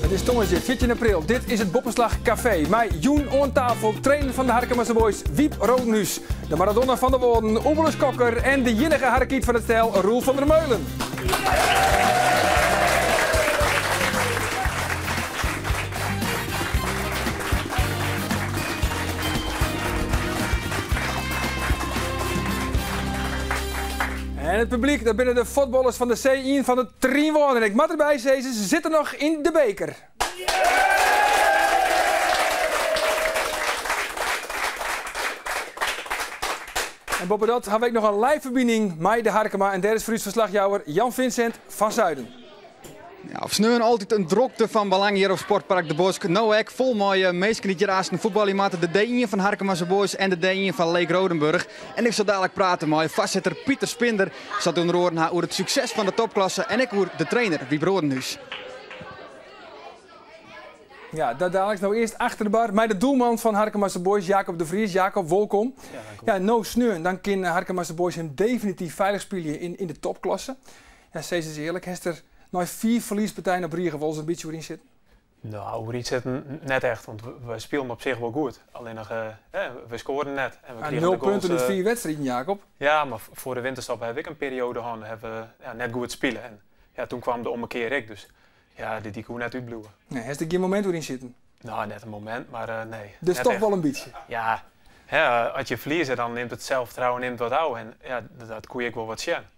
It is tongersdei 14 april. Dit is it Boppeslach Kafee. Mei jûn oan tafel trainer fan de Harkemase Boys Wieb Rodenhuis, de Maradona fan de Wâlden Oebele Kokker en de iennige Harrekyt fan it stel Roel van der Meulen. En it publyk, dat binne de fuotballers fan de C1 fan de Trynwâlden. En ik moat derby sizze, se sitte noch yn de beker. En boppedat ha we ek noch in live ferbining mei de Harkema. En dêr is foar ús ferslachjouwer Jan Vincent van Zuiden. Ja, op sneon altyd in drokte fan belang hjir op Sportpark De Bosk. No ek fol mei eh, minsken dy't hjir aansten fuotbalje moatte. De D1 fan Harkemase Boys en de D1 fan Leek Rodenburg. En ik sil dadelijk prate mei foarsitter Pieter Spinder. Sa't ûnder oaren ha oer it sukses fan de topklasse en ek oer de trainer Wieb Rodenhuis. Ja, dat daliks. No earst achter de bar mei de doelman fan Harkemase Boys, Jacob de Vries. Jacob, wolkom. Ja, no sneon, dan kin Harkemase Boys him definityf feilich spylje yn, yn de topklasse. Ja, sis ris earlik, hast der nei fiif ferliespartijen op rige wolris in bytsje oer yn sitten? No, oer yn sitten net echt, want we spilen op sich wol goed. Allinnich, we skoarden net. En we krigen nul punten út fiif wedstriden, Jacob. Ja, mar foar de winterstop ha ik in perioade hân, ha we ja, net goed spile. En ja, toen kwam de ommekear ek, dus ja, dy koe net útbliuwe. Nee, hast der gjin momint oer yn sitten? No, net in momint, mar nee. Dus toch wol in bytsje? Ja, hè, as je ferlieze, dan nimt it selfvertrouwen nimt wat ôf. En ja, dat koe ik wol wat sjen.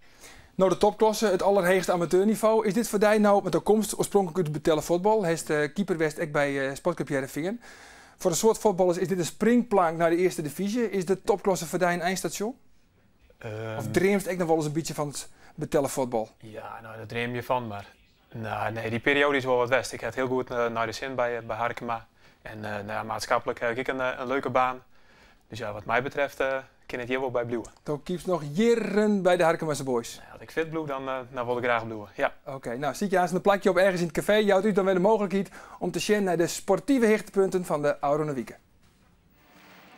No, de topklasse, it allerheechste amateurnivo. Is dit foar dy no, want do komst oarspronklik út it betelle fuotbal, hast keeper west ek by Sportclub Hearrenfean. Foar in soad fuotballers is dit in springplank nei de earste divyzje. Is de topklasse foar dy in einstasjon? Of dreamst ek noch wolris in bytsje fan it betelle fuotbal? Ja, no, dêr dream je fan, mar no, nee, dy perioade is wol wat west. Ik ha it hiel goed nei de sin by, by Harkema. En no ja, maatskiplik ha ik ek in, in leuke baan. Dus ja, wat my betreft kin it hjir wol by bliuwe. Do keepst noch jierren by de Harkemase Boys? As ik fit bliuw, dan, dan wol ik graach bliuwe, ja. Oké, no, sykje aanst in plakje op ergens yn it kafee. Jout ús dan wer de mooglikheid om te sjen nei de sportive hichtepunten fan de ôfrûne wike.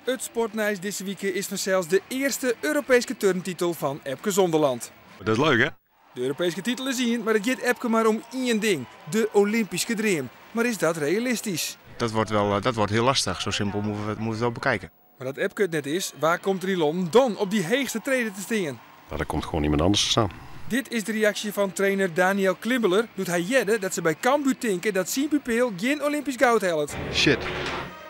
It sportnijs dizze wike is fansels de earste Europeeske turntitel fan Epke Zonderland. Dat is leuk, hè? De Europeeske titel is ien, mar it giet Epke mar om ien ding, de Olympyske dream. Mar is dat realistysk? Dat wordt wel, dat wordt heel lastig. Zo simpel moeten we, moeten we het wel bekijken. Mar dat Epke it net is, wa komt der yn Londen dan op dy heechste trede te stean? Nou, daar komt gewoon iemand anders te staan. Dit is de reaksje fan trainer Daniel Klimbeler doe't hy hearde dat se by Cambuur tinke dat syn pupil gjin Olympysk goud hellet. Shit.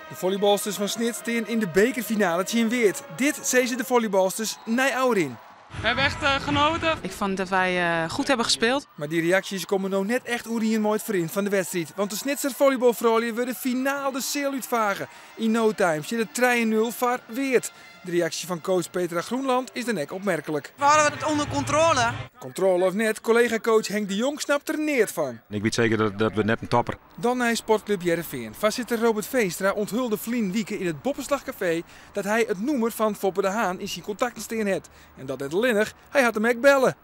De follybalsters fan Snits stean yn de bekerfinale tsjin Weert. Dit sizze de follybalsters nei ôfrin. We hebben echt uh, genoten. Ik vond dat wij uh, goed hebben gespeeld. Mar dy reaksjes komme no net echt oerien mei it ferrin fan de wedstriid. Want de Snitser follybalfroulju wurde finaal de seal útfage. Yn no time stiet it trije nul foar Weert. De reaksje fan coach Petra Groenland is dan ek opmerklik. We hadden het onder controle. Kontrôle of net, kollega-coach Henk de Jong snapt der neat fan. Ik wit seker dat, dat we net in topper. Dan nei Sportclub Hearrenfean. Foarsitter Robert Veenstra onthulde ferline wike yn it Boppeslach Café dat hy it nûmer fan Foppe de Haan yn syn kontakten stean hat. En dat net allinnich, hy hat him ek belle.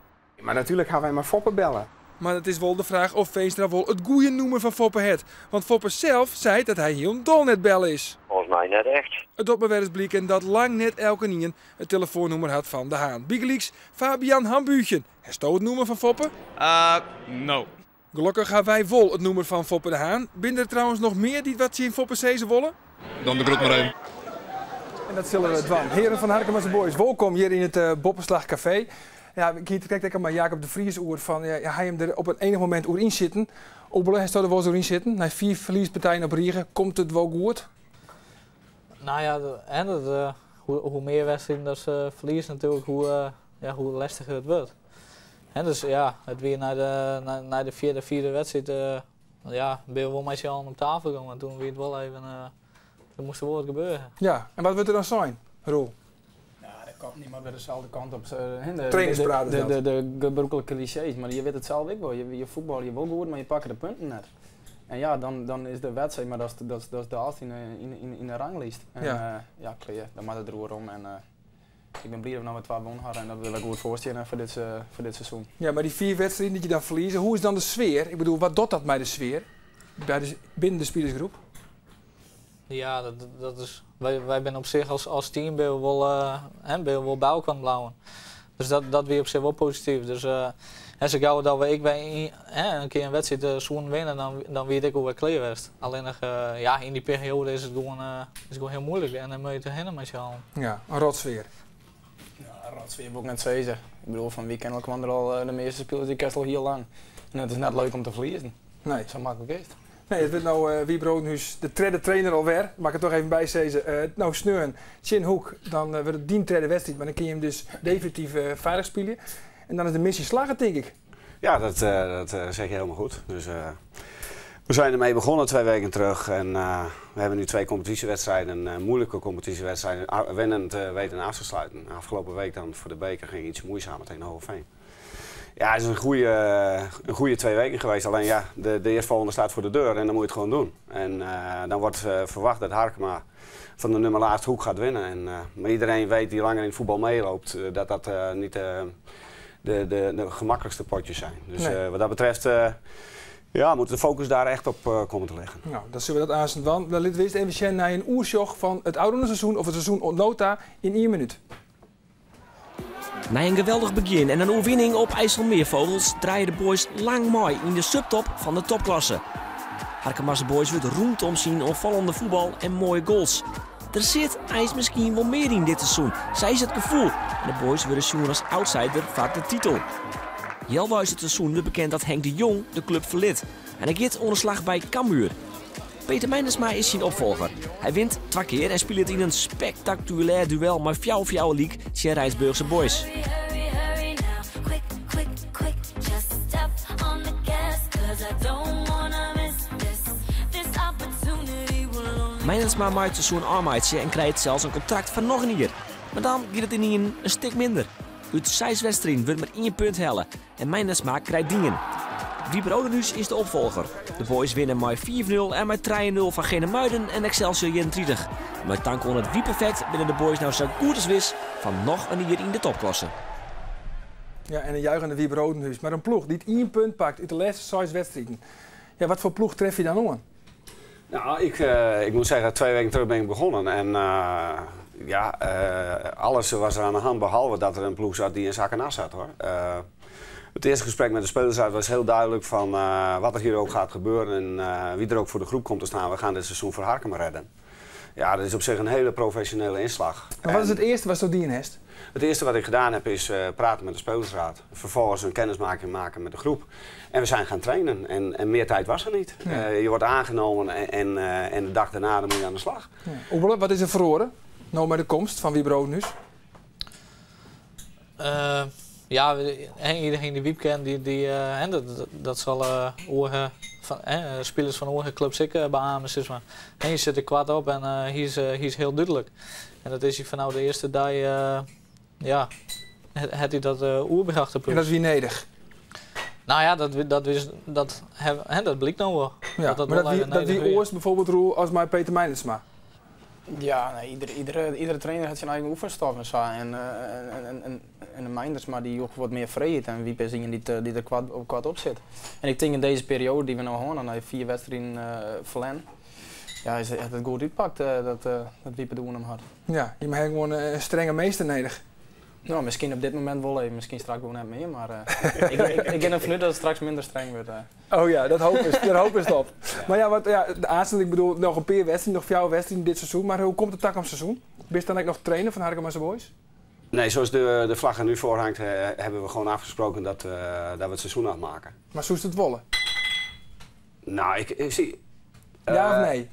Mar natuerlik ha wy mei Foppe belle. Mar it is wol de fraach oft Veenstra wol it goede nûmer fan Foppe hat. Want Foppe sels seit dat hy hielendal net belle is. Folgens my net echt. It docht mar wer ris bliken dat lang net elkenien it telefoannûmer hat fan De Haan. Bygelyks Fabian Hambuchen. Hasto it nûmer fan Foppe? No. Gelokkich ha wy wol it nûmer fan Foppe de Haan. Binne der trouwens noch mear dy't wat tsjin Foppe sizze wolle? Dan de groet mar even. En dat sille we dwaan. Hearen fan Harkemase Boys, wolkom hjir yn it eh, Boppeslach Café. Ja, ik hie it krekt ek al mei Jacob de Vries oer fan ja, hy him der op in enich momint oer ynsitten. Oebele, hasto der wolris oer ynsitten? Nei fiif ferliespartijen op rige, komt it wol goed? Nou ja, en dat, uh, hoe, hoe mear wedstriden dat se ferlieze natuerlik, hoe, uh, ja, hoe lestiger it wurdt. Hè, dus ja, it wie nei de, nei, nei de fjirde, fiifde wedstriid, uh, ja, binne we wol mei syn allen op tafel gongen. En toen wie it wol even, uh, der moast der wol wat gebeure. Ja, en wat wurdt der dan sein, Roel? Ja, de kop niet maar weer dezelfde kant op. De, Trainerspraat de, de, de, de gebruikelijke clichés, maar je weet het zelf ook wel. Je, je voetbal je wel goed, maar je pakt de punten net. En ja, dan, dan is de wedstrijd, maar dat is, dat is, dat is de in, in, in, in de ranglijst. En ja, uh, ja klear, dan moat it der om. En, uh, ik bin bliid dat we noch wer twa wûn hawwe en dat we der goed foar stean foar dit, foar dit seizoen. Ja, mar dy fiif wedstriden dy't je dan ferlieze, hoe is dan de sfear? Ik bedoel, wat docht dat mei de sfear by de, binnen de spilersgroep? Ja, dat, dat is, wy, wy binne op sich as, as team binne we wol, uh, hè, binne we wol by elkoar bliuwen. Dus dat, dat wie op sich wol posityf. Dus uh, Hè, sa gau dat we ek wer hè, in kear in wedstriid soenen winne, dan wie it ek alwer klear west. Allinnich ja, yn dy perioade is it gewoan, is it gewoan hiel muoilik en dan moatte je derhinne mei syn allen. Ja, in rotsfear. Ja, in rotsfear wol ik net sizze. Ik bedoel, fan wy kenne elkoar al, de measte spilers dy kenst al hiel lang. En it is net leuk om te ferliezen. Nee. Sa maklik is it. Nee, it wurdt no Wieb Rodenhuis de tredde trainer alwer. Moat ik der toch even by sizze. No sneon tsjin Hoek, dan wurdt it dyn tredde wedstriid, mar dan kinne je him dus definityf feilich spylje. En dan is de missy slagge, tink ik. Ja, dat zeg je helemaal goed. Dus, we zijn ermee begonnen 2 weken terug en we hebben nu twee competitiewedstrijden, moeilijke competitiewedstrijden, winnend weten af te sluiten. Afgelopen week dan voor de beker ging iets moeizamer tegen Hoogeveen. Ja, het is een goede 2 weken geweest. Alleen ja, de eerstvolgende staat voor de deur en dan moet je het gewoon doen. En dan wordt verwacht dat Harkema van de nummer laatste Hoek gaat winnen. En, maar iedereen weet die langer in het voetbal meeloopt, dat dat niet de gemakkelijkste potjes zijn. Dus Nee. wat dat betreft ja, moet de focus daar echt op komen te liggen. Nou, dan sille we dat aansens dwaan. Dan litte we earst even sjen nei in oersjoch fan it ôfrûne seizoen of it seizoen oant no ta yn ien minút. Na in geweldich begjin en in oerwinning op IJsselmeervogels draaie de Boys lang mei yn de subtop fan de topklasse. Harkemase Boys wurdt roemd om syn oanfallende fuotbal en moaie goals. Der sit eins miskien wol mear yn dit seizoen. Sa is it gefoel. En de Boys wurde sjoen as outsider foar de titel. Healweis it seizoen wurdt bekend dat Henk de Jong de klup ferlit. En hy giet oan de slach by Cambuur. Peter Meindersma is syn opfolger. Hy wint twa kear en spilet yn in spektakulêr duel mei 4-4 lyk tsjin Rijnsburgse Boys. Hurry, hurry now. Quick, quick, quick. Just step on the gas. 'Cause I don't wanna miss this. This opportunity will only Meindersma mei it seizoen ôfmeitsje en krijt sels in kontrakt foar noch in jier. Mar dan giet it ynienen in stik minder. Ut seis wedstriden wurdt mar ien punt helle en Meindersma krijt dien. Wieb Rodenhuis is de opfolger. De Boys winne mei 4-0 en mei 3-0 fan Genemuiden en Excelsior 31. Mei tank oan it Wiep-effekt binne de Boys no sa goed as wis fan noch in jier yn de topklasse. Ja, en in juichende Wieb Rodenhuis. Mar in ploech dy't ien punt pakt út de lêste seis wedstriden. Ja, watfoar ploech treffe je dan oan? Nou, ik moet zeggen, 2 weken terug ben ik begonnen. En ja, alles was er aan de hand, behalve dat er een ploeg zat die in zak en as zat, hoor. Het eerste gesprek met de spelers was heel duidelijk van wat er hier ook gaat gebeuren en wie er ook voor de groep komt te staan. We gaan dit seizoen voor Harkema redden. Ja, dat is op zich een hele professionele inslag. Mar wat is it earste watsto dien hast? Het eerste wat ik gedaan heb is praten met de spelersraad. Vervolgens een kennismaking maken met de groep. En we zijn gaan trainen. En meer tijd was er niet. Ja. Je wordt aangenomen en de dag daarna dan moet je aan de slag. Ja. Oebele, wat is der feroare? No mei de komst fan Wieb Rodenhuis? Ja, hè, iedereen die Wieb kent, die, hè, dat zal oare fan, hè, spilers fan oare klups ek beamen. Sis mar. En je sit der koart op en hy is hiel dúdlik. En dat is hy fanôf de earste dei, ja, hat hy dat oerbrocht op En dat wie nedich? Nou ja, dat, is, dat, hè, dat blykt no wol. Ja, dat mar dat wol wie, even dat nedich wie wie. oars bygelyks Roel as mei Peter Meindersma. Ja, nee, iedere trainer hat syn eigen oefenstof en sa. En de Meindersma dy joech wat mear frijheid en Wieb is ien dy't der koart op sit. En ik tink yn dizze perioade dy't we no hân, nei fjouwer wedstriden ferlern, ja, is it goed útpakt dat Wieb it oer hat. Ja, je ha gewoan in strenge meester nedich. No, miskien op dit momint wol even, miskien straks wol net mear, mar ik gean derfan út dat it straks minder streng wurdt. Oh ja, dat hoopje, dêr hoopje op. Mar ja, wat, ja, de aansens, ik bedoel, noch in pear wedstriden, noch fjouwer wedstriden dit seizoen. Mar hoe komt it takom seizoen? Bist dan ek noch trainer fan Harkemase Boys? Nee, zoals de vlag er nu voor hangt, hebben we gewoon afgesproken dat we het seizoen afmaken. Mar soest it wolle? Nou, ik zie... Ja of nee?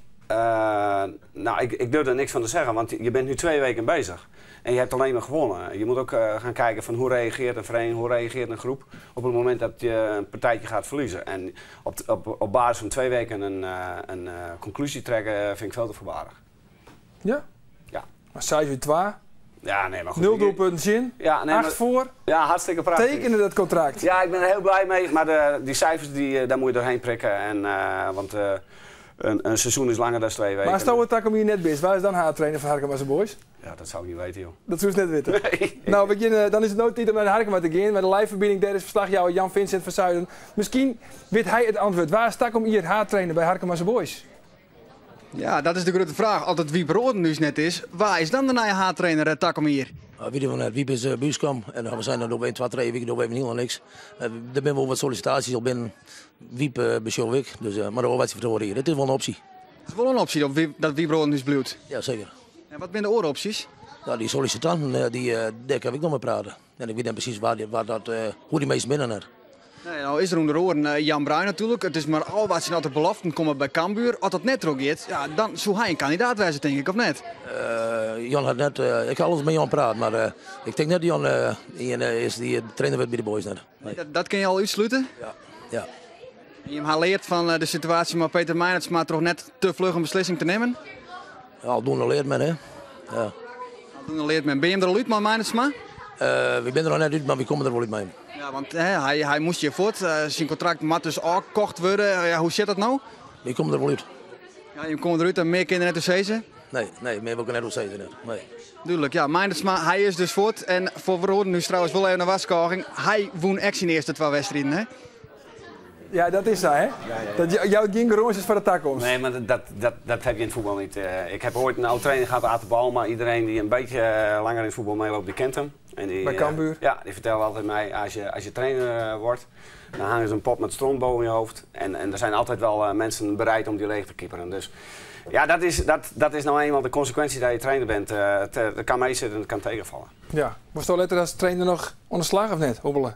Nou, ik durf daar niks van te zeggen, want je bent nu 2 weken bezig. En je hebt alleen maar gewonnen. Je moet ook gaan kijken van hoe reageert een vereniging, hoe reageert een groep op het moment dat je een partijtje gaat verliezen. En op basis van 2 weken een conclusie trekken vind ik veel te voorbarig. Ja? Ja. Mar 6-2, Ja, nee, maar goed. 0 doelpunten in, Ja, nee, 8 maar- foar. Ja, hartstikke prachtig. Tekenen dat contract. Ja, ik ben er heel blij mee. Maar die cijfers, daar moet je doorheen prikken. En, want een seizoen is langer dan 2 weken. Mar asto it takom jier net bist, wa is dan haadtrainer fan Harkemase Boys? Ja, dat soe ik net witte, joh. Dat soest net witte. No, we geane, dan is it no tiid om nei de Harkema te gean. Mei de live-ferbining, dêr is ferslachjouwer Jan Vincent van Zuiden. Miskien wit hy it antwurd. Wa is takom jier haadtrainer by Harkemase Boys? Ja, dat is de grutte fraach. As it Wieb Rodenhuis net is, wa is dan de nije haadtrainer takom jier? Wit ik wol net. Wiep is by ús kaam en dan we seinen dan dogge we 1, 2, 3 wiken dogge we even hielendal niks. Der binne wol wat sollisitaasjes al binnen. Wiep besjoch ik, dus, mar dat wat fertoare hier. It is wol in opsje. It is wol in opsje dat Wiep, dat Wiep Rodenhuis bliuwt? Ja, seker. En wat binne de oare opsjes? Nou, dy sollisitanten, dy, dêr kin ik noch mei prate. En ik wit net presys waar, waar dat, hoe dy minsken binne net. Nee, nou is der ûnder oaren Jan Bruin natuerlik. It is mar ôfwachtsjen oft der beloften komme by Cambuur. As dat net trochgiet, ja, dan soe hy in kandidaat wêze, tink ik, of net? Jan hat net, ik ha alris mei Jan praat, mar ik tink net dat Jan ien is dy't trainer wurdt by de Boys net. Nee. Dat, dat kin je al útslute? Ja. Ja. En jim ha leard fan de situaasje mei Peter Meinertsma troch net te fluch in beslissing te nimmen? Ja, aldoende leart men, hè. Ja. Aldoende leart men. Binne jim der al út mei Meinertsma? Wy binne der noch net út, mar wy komme der wol út mei him. Ja, want hè, hy, hy moast hjir fuort. Syn kontrakt moat dus ôfkocht wurde. Ja, hoe sit dat no? Wy komme der wol út. Ja, jim komme derút en mear kin der net oer sizze? Nee, nee, mear wol ik der net oer sizze. Net. Nee. Dúdlik, ja. Meinertsma, hy is dus fuort. En foar Rodenhuis trouwens wol even in warskôging. Hy wûn ek syn earste twa wedstriden, hè? Ja, dat is sa, hè? Dat jout gjin garânsjes foar de takomst. Nee, maar dat, dat, dat heb je in het voetbal niet. Ik heb ooit een oud trainer gehad, Ate Balma. Iedereen die een beetje langer in het voetbal meeloopt, die kent hem. En die, Bij Cambuur? Ja, die vertelde altijd mij, als je trainer wordt, dan hangen ze een pot met stront boven je hoofd. En er zijn altijd wel mensen bereid om die leeg te kieperen. Dus ja, dat is nou eenmaal de consequentie dat je trainer bent. Het kan meezitten en het kan tegenvallen. Ja, was je letter als trainer nog oan de slach of net, Oebele?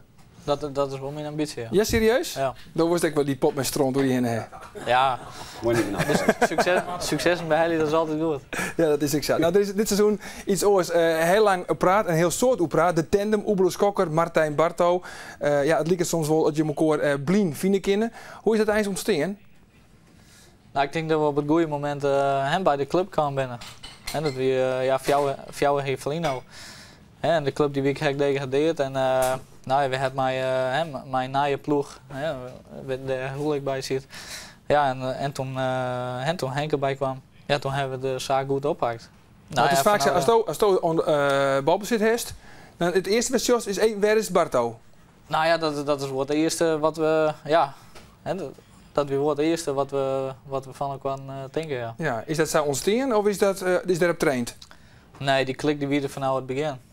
Dat is wol myn ambysje, ja. Ja, serieus? Ja. Dan wurdst ek wol dy pot mei stront oer je hinne, hè? Ja. Moai niet meer. Dus sukses behelje, dat is altyd goed. Ja, dat is ek sa. Nou, der is dit seizoen iets oars. Hiel lang praat, in hiel soad oer praat. De tandem Oebele Schokker, Martijn Barto. Ja, it liket soms wol dat je elkoar blyn fine kinne. Hoe is dat eins ûntstean? Nou, ik tink dat we op it goede momint hè, by de klup kaam binne. En dat wie ja, 4 jier ferlyn no. Hè, en de klup dy wie krekt degradeard en nou ja, we ha mei, hè, mei in nije ploech, hè, dêr Roel ek by sit. Ja, en toen, hè, toen Henk derby kwam, ja, toen ha we de saak goed oppakt. Nou, it is faak sa, asto oan balbesit hast, dan it earste wat sjochst is even, wêr is Barto? Nou ja, dat is wol it earste wat we, ja, hè, dat wie wol it earste wat we fan elkoar tinke, ja. Ja, is dat sa ûntstean of is dat is dêrop traind? Nee, dy klik dy wie der fanôf it begjin.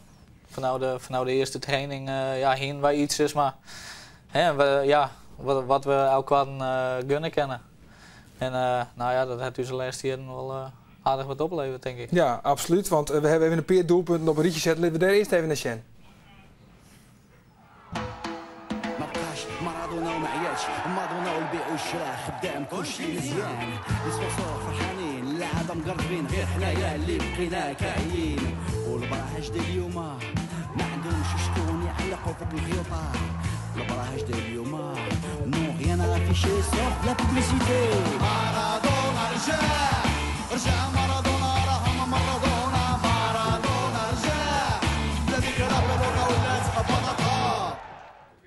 Fanôf de earste training ja, hiene wy iets, sis mar, hè, we, ja, wat we elkoar gunne kinne. En nou ja, dat hat ús de lêste jierren wol aardich wat oplevere, tink ik. Ja, absolút, want we hawwe even in pear doelpunten op in rychje set. Litte we dêr earst even nei sjen.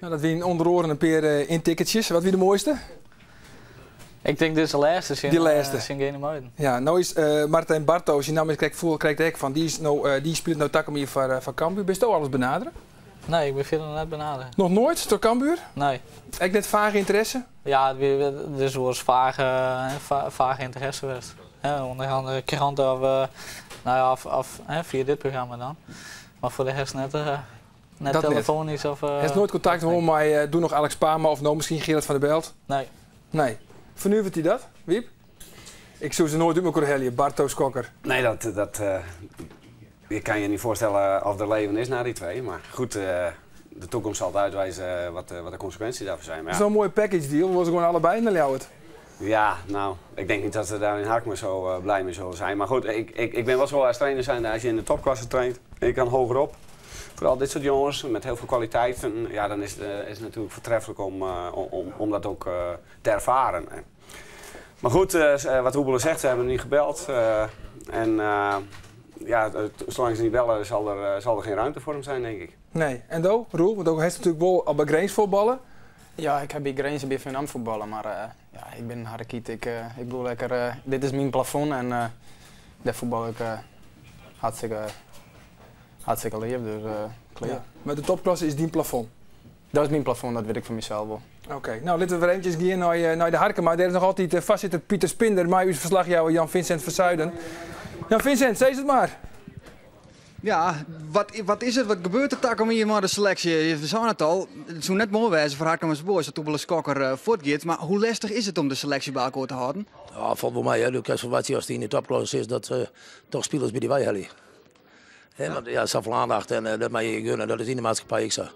Nou, dat wiene ûnder oaren in pear yntikkertsjes. Wat wie de moaiste? Ik tink dizze lêste, tsjin Dy lêste. Tsjin Genemuiden. Ja, no is Martijn Barto, syn namme is krekt foel, krekt ek fan. Dy is no, dy spilet no takom jier foar Cambuur. Bisto alris benadere? Nee, ik bin fierder noch net benadere. Noch noait troch Cambuur? Nee. Ek net fage ynteresse? Ja, it wie, der is wolris fage ynteresse west. Hè, ûnder andere kranten of, nou ja, of hè, fia dit programma dan. Mar foar de rest net, net Dat net. telefonysk of. Hast noait kontakt hân mei doe noch Alex Pama of no miskien Gerard van der Belt? Nee. Nee. Fernuveret dy dat, Wiep? Ik soe se noait út mekoar helje, Barto Schokker. Nee, dat, je kan je niet voorstellen of er leven is na die twee. Maar goed, de toekomst zal het uitwijzen wat de consequenties daarvoor zijn. Maar Dat is wel een mooie package deal, we ze gewoon allebei naar Ljouwert. Ja, nou, ik denk niet dat ze daar in Harkema zo blij mee zullen zijn. Maar goed, ik ben wel zo als trainer zijn, als je in de topklasse traint en je kan hogerop. Vooral dit soort jongens met heel veel kwaliteit, en, ja, dan is het natuurlijk voortreffelijk om dat ook te ervaren. Maar goed, wat Oebele zegt, ze hebben niet gebeld. En ja, zolang ze niet bellen, zal er geen ruimte voor hem zijn, denk ik. Nee. En do, Roel? Want ook heeft natuurlijk wol al by Grins fuotballe. Ja, ik ha by Grins en by Veendam fuotballe, mar ja, ik bin in Harrekiet. Ik bliuw lekker, dit is myn plafond en dêr fuotbal ik hartstikke leaf, dus klear. Ja, mar de topklasse is dyn plafond? Dat is myn plafond, dat wit ik fan mysels wol. Oké, nou litte we wer eventsjes gean nei de Harkema. Dêr is noch altyd foarsitter Pieter Spinder mei ús ferslachjouwer Jan Vincent Verzuiden. Jan Vincent, sis it mar. Ja, wat, wat is it, wat gebeurt der takom jier mei de seleksje? We seinen it al, it soe net moai wêze foar Harkemase Boys dat Oebele Skokker eh, fuortgiet. Mar hoe lestich is it om de seleksje by elkoar te hâlden? Ja, falt wol mei. Hè. Do kinst ferwachtsje as dy yn de topklasse is dat se toch spilers by dy weihelje. Hè, want ja, safolle aandacht en eh, dat mei je gunne, dat is yn de maatskippij ek sa.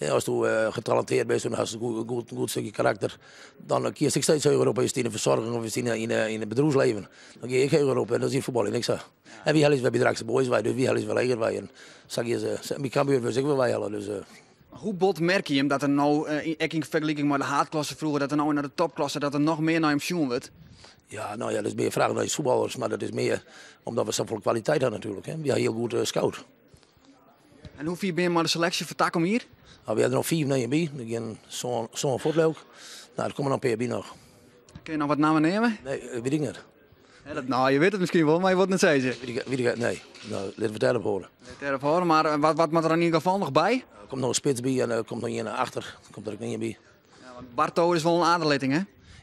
Hè, as do eh, getalenteerd bist en hast in goed, goed, goed stukje karakter, dan kiest ek steeds heger op. Is it yn de fersoarging of is it yn, yn, yn it bedriuwsleven. Dan gean je ek heger op en dat is yn fuotbaljen ek sa. En wy helje se wer by Drachtster Boys wei, dus wy helje se wer leger wei. En sa gean se, by Cambuur wurdt se ek wer weihelle. Dus, uh. Hoe bot merke jim dat der no, ek yn fergeliking mei de haadklasse froeger, dat der no nei de topklasse, dat der noch mear nei him sjoen wurdt? Ja, no ja, dat is mear fraach nei fuotballers, mar dat is mear omdat we safolle kwaliteit ha natuerlik. Hè. Wy ha hiel goed scout. En hoe fier binne je mei de seleksje foar takom jier? Nou, we ha der noch fiif nije by. Der gean sân fuort leau ik. Nou, der komme noch in pear by noch. Kinne je noch wat nammen neame? Nee, wit ik net. Dat, nou, je wit it miskien wol, mar je wolle it net sizze. Wit ik, nee. Nou, litte we it dêrop hâlde. Litte dêrop hâlde, mar eh, wat, wat moat der yn ieder gefal noch by? Der komt noch in spits by en der komt noch ien achter. Der komt der ek noch ien by. Ja, want Barto is wol in aderlitting, hè?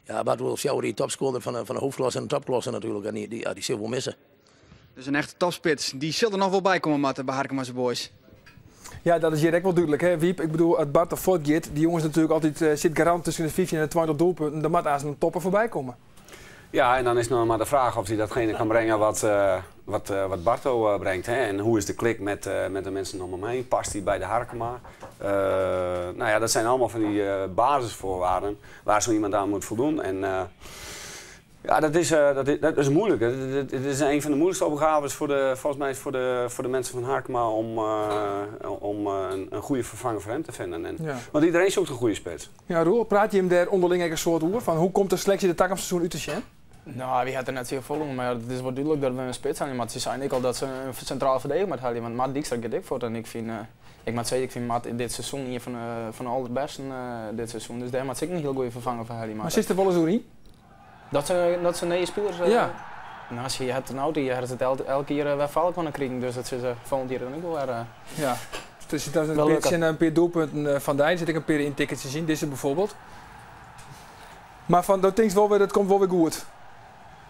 Ja, Barto is fjouwer jier topskoarder fan de, fan de hoofdklasse en de topklasse natuerlik. En dy, dy, ja, dy sil wol misse. Dus in echte topspits, dy sil der noch wol by komme moatte by Harkemase Boys. Ja, dat is hjir ek wol dúdlik, hè, Wiep? Ik bedoel, as Barto fuortgiet, dy jonges natuerlik altyd uh, sit garant tusken de 15 en de 20 doelpunten. Der moat aanst in topper foarby komme. Ja, en dan is nog maar de vraag of hij datgene kan brengen wat, uh, wat, uh, wat Barto uh, brengt. Hè? En hoe is de klik met, met de mensen om hem heen? Past hij bij de Harkema? nou ja, dat zijn allemaal van die basisvoorwaarden waar zo iemand aan moet voldoen. En ja, dat is, dat is, dat is moeilijk. Het, het is een van de moeilijkste opgaves voor de, volgens mij voor de, voor de mensen van Harkema om, om een, een goede vervanger voor hem te vinden. En, ja. Want iedereen zoekt een goede spits. Ja, Roel, praat je hem daar onderling een soort oer van hoe komt de selectie de takomstseizoen út te sjen? Nou, wy ha der net safolle oer, mar it is wol dúdlik dat we in spits ha. Mar se seinen ek al dat se in sintrale ferdediger moatte helje, want Mart Dijkstra giet ek fuort. En ik fyn, ik moat sizze, ik fyn Mart dit seizoen ien fan de, fan de alderbêsten dit seizoen. Dus dêr moat se ek in hiel goede ferfanger foar helje. Mar sitst der wolris oer yn? Dat se, dat se nije spilers... Ja. Nou, se hat no die hat it elk jier wer fout fan krigen, dus dat se folgjend jier dan ek wol wer. Ja. Dus dat is een pear, in pear doelpunten fan dy, sit ek in pear yntikkertsjes yn, dizze bijvoorbeeld. Mar fan, do tinkst wol wer, dat komt wol wer goed.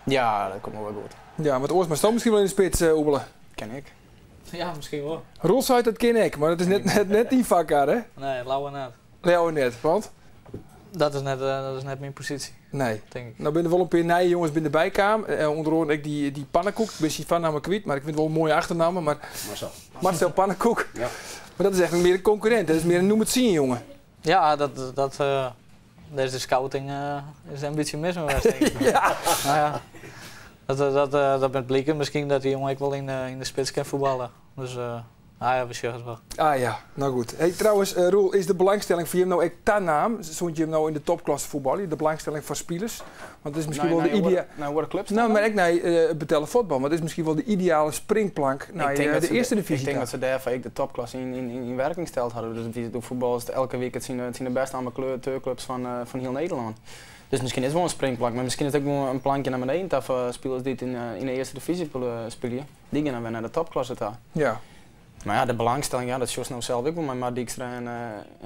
Ja, dat komt wol wer goed. Ja, want oars moatsto miskien wol yn de spits, uh, Oebele. Kin ik. Ja, miskien wol. Roel seit dat kin ek, mar dat is net, net, net dyn fakkar, hè? Nee, leaver net. Leaver net, want? Dat is net, dat is net myn posysje. Nee. Tink ik. No binne der wol in pear nije jonges binne derby kaam. Ûnder oaren ek dy, dy Pannenkoek. Ik bin syn foarnamme kwyt, mar ik fyn it wol in moaie achternamme. Mar Marcel. Marcel Pannenkoek. Ja. Mar dat is echt mear in konkurrint. Dat is mear in nûmer tsien jonge. Ja, dat, dat, uh, dêr is de scouting uh, is in bytsje mis mei west, tink ik. ja. Nou ja, dat, dat, dat, dat bliken miskien dat dy jonge ek wol yn, yn de spits kin fuotbalje. Dus uh, ah ja, we sjogge it wol. Ah ja, no goed. Hey, trouwens, uh, Roel, is de belangstelling foar jim no ek tanaam, sûnt jim no yn de topklasse fuotbalje, de belangstelling foar spilers? Want it is miskien wol de ideale... Nei oare klups? No, mar ek nei uh, betelle fuotbal. Want it is miskien wol de ideale springplank nei uh, de earste divyzje. Ik tink dat se dêrfoar ek de topklasse yn, yn, yn werking steld hawwe. Dus de fuotbal is elke wike it syn, it syn de bêste amateurklups fan, uh, fan hiel Nederlân. Dus miskien is it wol in springplank, mar miskien is it ek wol in plankje nei beneden ta foar spilers dy't yn, yn de earste divyzje spylje. Dy gean dan wer nei de topklasse ta. Ja. Mar ja, de belangstelling, ja, dat sjochst no sels ek wol mei Mart Dijkstra en,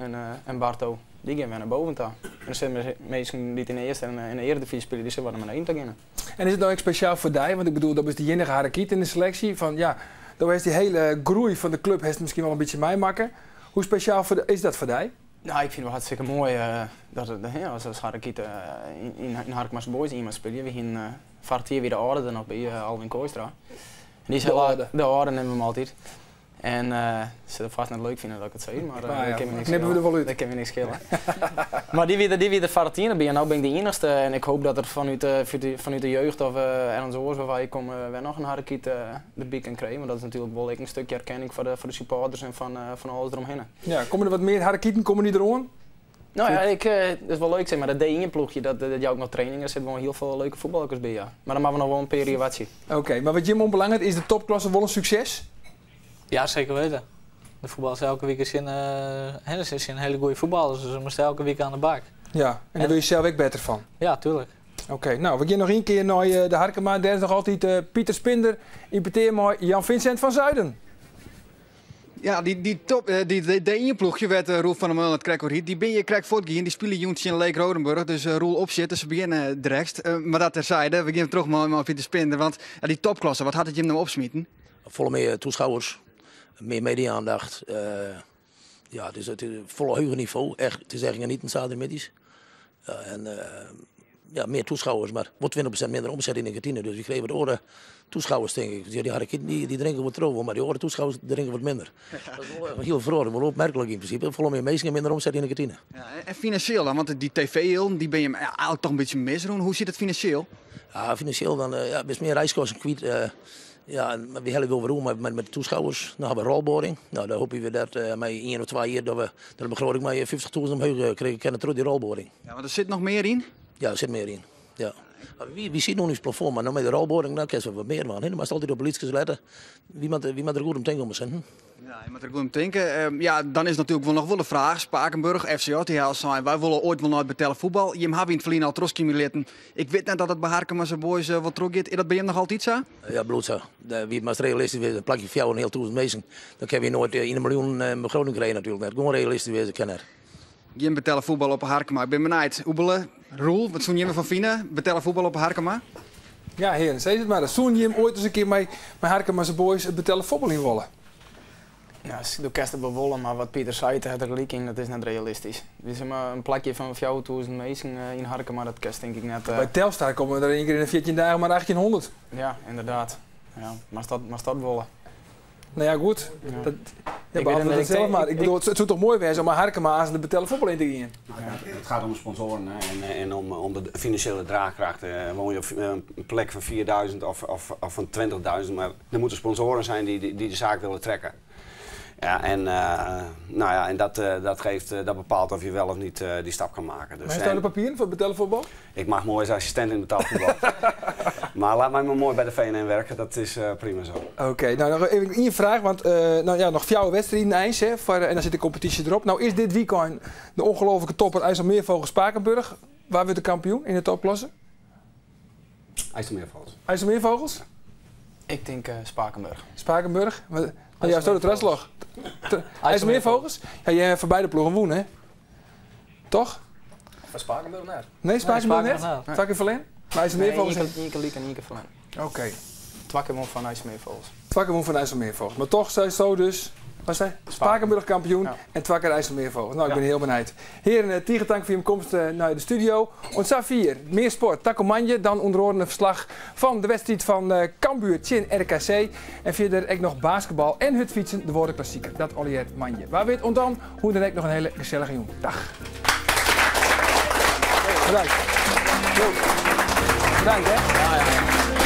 en, en Barto. Dy gean wer nei boven ta. En der sitte minsken dy't yn de earste en yn de earedivyzje spylje, dy sille wer nei beneden ta gean. En is it no ek spesjaal foar dy? Want ik bedoel, do bist de iennige Harrekyt yn de seleksje. Fan, ja, do hast dy hiele groei fan de klup hast miskien wol in bytsje meimakke. Hoe spesjaal foar, is dat foar dy? No, ik fyn it wol hartstikke moai dat it, as, as Harrekyt yn, yn Harkemase Boys yn mei spylje. We hiene foarich jier wie de âlde der noch by, Alwin Kooistra. En dy is De âlde. De âlde neame we him altyd. En uh, se sil it fêst net leuk fine dat ik it sis, mar uh, ja, dat kin my niks knippe we der wol út. Dat kin my niks skele. mar dy wie der, dy wie der foarich jier by en no bin ik de iennichste en ik hoop dat der fanút de, fanút de jeugd of uh, ergens oars wêrwei ik kom wer noch in Harrekyt uh, derby kin krije. Want dat is natuerlik wol ek in stikje erkenning foar de, foar de supporters en fan, fan alles deromhinne. Ja, komme der wat mear Harrekiten, komme dy deroan? No ja, ik, it is wol leuk, sis mar, dat D1-ploechje, dat, dat jout noch training. Der sitte wol hiel folle leuke fuotballers by, ja. Mar dan moatte we noch wol in pear jier wachtsje. Oké, mar wat jim oanbelanget, is de topklasse wol in sukses? Ja, seker witte. De fuotbal is elke wike tsjin, uh, hè, tsjin hiele goede fuotballers, dus we moasten elke wike oan de bak. Ja, en dêr wurde je sels ek better fan? Ja, tuerlik. Oké, no, we gean noch ien kear nei de Harkema. Dêr is noch altyd Pieter Spinder yn petear mei Jan Vincent van Zuiden. Ja, dy, dy, top, eh, dy D1-ploechje wêr't eh, Roel van der Meulen it krekt oer hie, dy binne hjir krekt fuortgien. Dy spylje jûn tsjin Leek Rodenburg, dus eh, Roel opsjitte, se begjinne drekst. Mar dat terzijde, we gean troch mei, mei Pieter Spinder, want ja, dy topklasse, wat hat it jim no opsmiten? Folle mear toeschouwers. Mear media-aandacht. Ja, it is folle heger nivo. Echt, it is echt genieten saterdeitmiddeis. Ja, en ja, mear taskôgers, mar wol 20% minder omset yn de kantine. Dus wy krije wat oare taskôgers, tink ik. Ja, dy Harrekieten dy drinke wat troch, mar dy oare taskôgers drinke wat minder. Dat is wol in hiel feroaring, wol opmerklik yn prinsipe. Folle mear minsken en minder omset yn de kantine. Ja, en finansjeel dan? Want dy tv-jilden dy binne jim eigentlik toch in bytsje misrûn. Hoe sit it finansjeel? Ja, finansjeel dan ja, bist mear reiskosten kwyt. Ja, mar wy helje wol wer oer mei de taskôgers. No hawwe we rolboarding. No, dêr hoopje we dat mei ien of twa jier dat we dat de begroting mei 50.000 omheech krije kinne troch dy rolboarding. Ja, want der sit noch mear yn? Ja, der sit mear yn. Ja. Wy sieten oan ús plafond, mar no mei de rolboarding dan kinst wat mear dwaan. Do moatst altyd op de lytskes lette. Wy moatte, wy moatte der goed om tinke om 'e sinten. Ja, je moatte der goed om tinke. Ja, dan is natuerlik wol noch wol de fraach. Spakenburg, FC Oss, dy ha al sein, wy wolle oait wol nei it betelle fuotbal. Jim hawwe yn it ferline al trochskymje litten. Ik wit net dat it by Harkemase Boys wol trochgiet. Is dat by jim noch altyd sa? Ja, bliuwt sa. Wy moatst realistysk wêze. In plakje 4500 minsken, dan kinne wy noait yn in miljoen begroting krije natuerlik net. Gewoan realistysk wêze kin net. Gjin betelle fuotbal op 'e Harkema. Ik bin benijd. Oebele, Roel, wat soene jimme derfan fine? Betelle fuotbal op 'e Harkema? Ja, hearen, sis it mar. Soene jim oait ris in kear mei Harkemase Boys it betelle fuotbal yn wolle? Ja, do kinst it wol wolle, mar wat Pieter seit, dêr hat er gelyk yn, dat is net realistysk. Wy sizze mar in plakje fan 4000 minsken yn Harkema, dat kinst tink ik net. By Telstar komme der ien kear yn de 14 dagen mar 1800. Ja, ynderdaad. Ja, moatst dat, moatst dat wolle. No ja, goed. Ja. Dat, ja, beantwurd it sels mar. Ik bedoel, it soe toch moai wêze om mei Harkema aanst de betelle fuotbal yn te gean? It gaat om sponsoaren hè, en om de finansjele draachkracht. Woon je op in plek fan 4000 of fan 20.000, mar der moatte sponsoaren zijn die de zaak willen trekken. Ja, en, nou ja, en dat geeft, dat bepaalt of je wel of niet die stap kan maken. Dus, Maar hast de papieren foar betelle fuotbal? Ik mag mooi als assistent in betaald voetbal. Maar laat mij maar mooi bij de VNN werken, dat is prima zo. Oké, no noch even ien fraach, want no ja, noch fjouwer wedstriden eins, hè, foar, en dan sit de kompetysje derop. No is dit wykein de ongelooflike topper IJsselmeervogels Spakenburg. Wa wurdt de kampioen yn de topklasse? IJsselmeervogels. IJsselmeervogels? Ik tink Spakenburg. Spakenburg? No ja, sto de trochslach. IJsselmeervogels? Ja, jij hebt foar beide ploegen wûn, hè? Toch? Foar Spakenburg net. Nee, Spakenburg net? Twa kear ferlern? Mar IJsselmeervogels... Nee, ien kear lyk en ien kear ferlern. Oké. Twa kear wûn fan IJsselmeervogels. Twa kear wûn fan IJsselmeervogels. Mar toch seisto dus, wat sei? Spakenburg kampioen en twa kear IJsselmeervogels. No, ik bin hiel benijd. Hearen, tige tank foar jim komst nei de studio. Oant safier, mear sport takom moandei. Dan ûnder oaren in ferslach fan de wedstriid fan Cambuur tsjin RKC. En fierder ek noch basketbal en hurdfytsen, de Wâlde Klassiker. Dat allegear moandei. Wa wit, oant dan, hoe dan ek noch in hiele gesellige jûn. Dag. Bedankt. Bedankt, hè. Ja, ja.